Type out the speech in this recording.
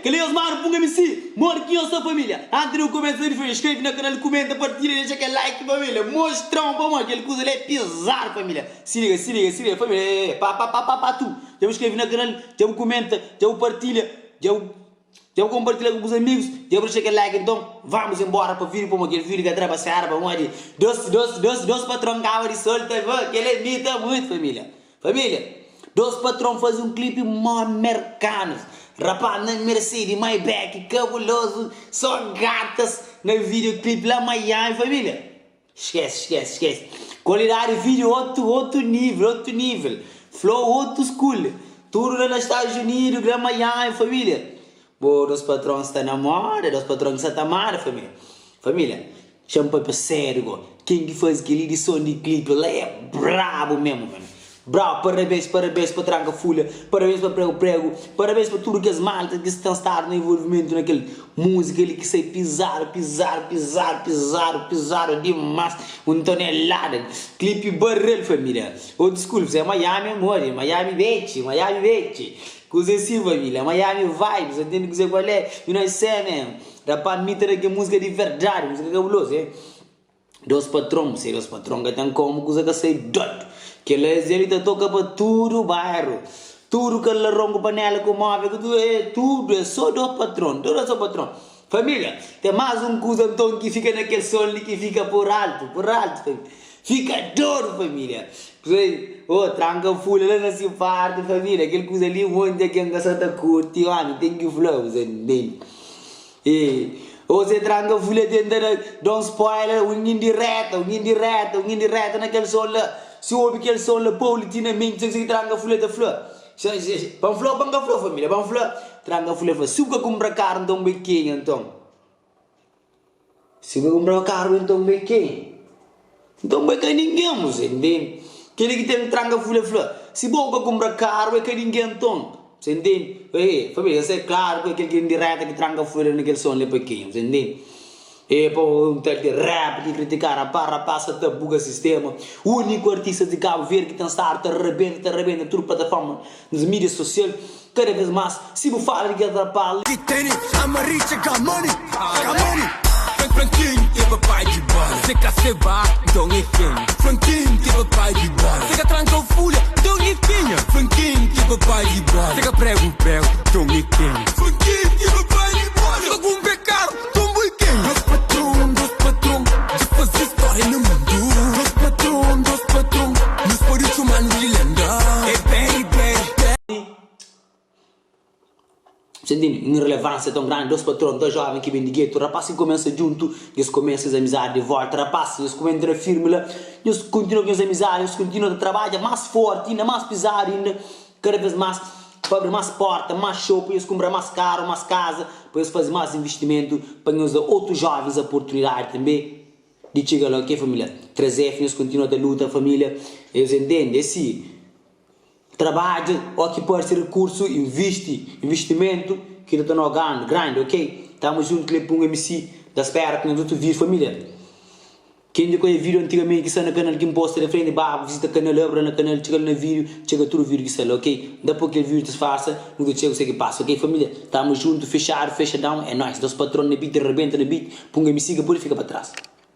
Kel li Osmar Punga MC Modi ki nhos sta família? Antis di nu kumesa vídiu família Skrebe na kanal, kumenta, partilha dexa kel like família Mostrau pamodi kel kuza li é pizadu família Si liga, si liga, si liga família Pa pa pa pa pa tu Dja bu skrebe na kanal, dja bu kumenta, dja bu partilha Dja bu Dja bu kompartilha ku bus amigus, dja bu dexa kel like nton vamos embora pa vídiu pamodi kel vídiu ka tra basera pamodi dos dos dos dos patron kaba di solta kel é mita muito família. Família, 2 patron faze un clipe mó merkanus, rapaz na Mercedes, Maybach, kabulozu, só gatas na video clipe la Miami, família, skese, skese, skese, kualidadi video otu, otu nível, otu nível, flow otu school, tudu la na Estados Unidos, la Miami, família, bo 2 patron sta na moda, 2 patron ki sa ta manda, família, família. Txeu-m papia sériu go. Ken ki fazi kel-li di son di klipi la é brabu memu mano. Brau, parabéns, parabéns pa Tranka Fulha, parabéns pa Prego Prego, parabéns pa tudu kes malta ki ten stadu na envolvimentu na kel múzika li ki sai pizadu, pizadu, pizadu, pizadu, pizadu dimás, un tonelada. Klipi barel família. Ô diskulpa, é Miami amor, Miami bitch, Miami bitch. Kuza é si família, Miami vibes, ntende kuze kual é, you know what I'm saying man. Rapaz mi ta da ke música di verdade, música cabuloso eh. Dos patron, se dos patron ka ten como kuza ka sai doido. Kela es li ta toca pa tudo bairro, tudo kalaron ku panela ku móvel ku tudo, eh, tudo é só dos patron, tudo é só patron. Família, tem mais um kuza nton ki fika na kel som li ki fika por alto, por alto família. Fika doido família. Oh, tranka fulha la na si parte família, kel kuza li monti algen ka sa ta curti, homi ten ki fla, bu ntende. E Ose tranka fulha tenta da da un spoiler, un indireta, un indireta, un indireta na kel son la. Si obi kel son la paulatinamenti, sa ki tranka fulha ta fla. Pa N fla o pa N ka fla família? Pa N fla, tranka fulha fla, si bu ka kunpra karu nton bu é kenha nton? Si bu ka kunpra karu nton bu é kenha? Nton bu é ka ningen, bu ntende? Kel-li ki ten tranka fulha fla, si bo ka kunpra karu bu é ka ningen nton, bu ntende? Ê, família, sa é klaru ku kel ki indireta ki tranka fulha na kel son li pa kenha, bu ntende? Ê pa un tal di rap ki kritika rapá, rapá sa ta buga sistema, úniku artista di Kabu Verdi ki ten stadu ta rabenta, ta rabenta tudu plataforma nas mídia sosial, kada vez más, si bu fala di kel rapá li. Ki tene amaricha ka money, ka money. Franquinho ke papai di bola. Se ka se ba, nton é kenha? Franquinho ke papai di bola. Se ka tranka o fulha, nton é kenha? Franquinho ke papai di bola. Se ka prego prego, nton é kenha? Franquinho ke papai di bola. Se ka kunpra karu, nton bo é kenha? Nos patron, nos patron, dja faze storia na mundu. Nos patron, nos patron, nos pode txoma-nu di lenda. É berry, berry, berry. Você ntende? Un irrelevância tão grande, dos patron, dos jovem ki ben di geto, rapaz ki kumesa djuntu, nhos kumesa es amizadi di volta, rapaz, nhos kuma entra firmi la, nhos kontinua ku nhos amizadi, nhos kontinua ta trabadja más forti inda, más pizadu inda, kada vez más, pa abri más porta, más xou, pa nhos kunpra más karu, más kaza, pa nhos faze más investimentu, pa nhos da otus jovens oportunidadi tanbe di txiga la, ok familia? 3F, nhos kontinua ta luta familia, nhos entende? É si. Trabadja o ki parse rekursu invisti investimentu ki ta tornau grandi grandi ok tamo junto kle pung MC ta spera ku nhos otu video familia ken dja ka odja video antigamenti ki sta na kanal ki nposta di frenti ba visita kanal abra na kanal txiga la na video txega tudu video ki sta la ok nta po kel video ta sfarsa nu ta txega kuse ki pasa ok familia tamo junto fexadu fexadão é nois 2 patron na beat rebenta na beat pung MC ka pode fika pa tras.